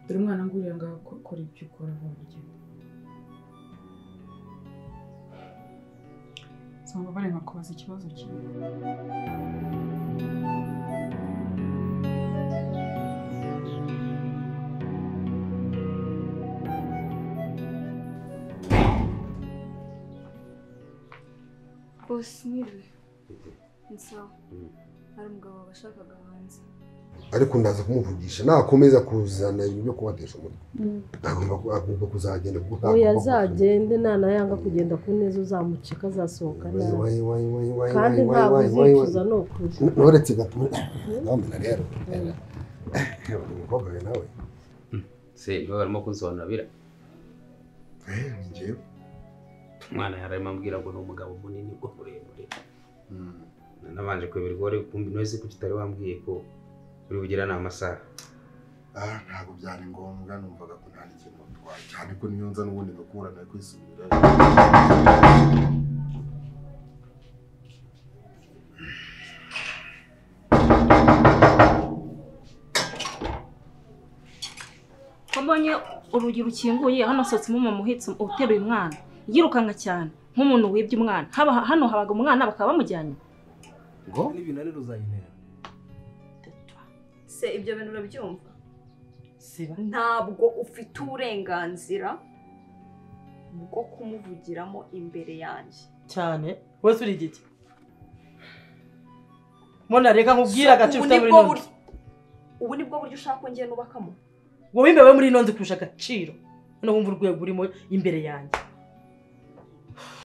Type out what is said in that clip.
Dore umwana nguriya ngaho kora ibyo ukora vuba ugenda. Sanga bare nkakubaza ikibazo kimwe. Boss niwe. Nsawa. Ari umugabo washakaga hanze. Ariko ndaza kumuvugisha nakomeza kuzana ibyo kubatesha umutwe. Agomba kuzagenda kuko oya azagende nana yanga kugenda ku neza uzamucika azasohoka nabi. Kandi ntabwo uzicuza no ukuri. Noretse gato. Ndamena rero. Umukobwa we nawe. Se niba barimo kunsobanurira bira. Ni njyewe. Umwana yararimo ambwira ngo ni umugabo munini bwo muremure. Nabanje kweberwa wari kumbi noze kuki utari wambwiye ko uri bugira na amasaha. Ntabwo byari ngombwa numvaga ko nta n'ikintu batwaye cyane ko niyo nza n'ubundi ngakura nawe kwisubira. Ko mbonye urugi rukinguye hano sotsemo umumama uhetse uteruye umwana yirukanka cyane nk'umuntu wibye umwana. Haba hano habaga umwana bakaba bamujyanye. Ngo n'ibintu ari ruzayintera. Se ibyo bintu urabyumva? Ntabwo ufite uburenganzira bwo kumuvugiramo imbere yanjye. Cyane wese uri igiki? Mona reka nkubwira agaciro ufite muri ino nzu. Ubu ni bwo buryo ushaka ko ngiye nubakamo? Wowe imbere muri ino nzu kurusha agaciro. Noneho wumva urwego urimo imbere yanjye.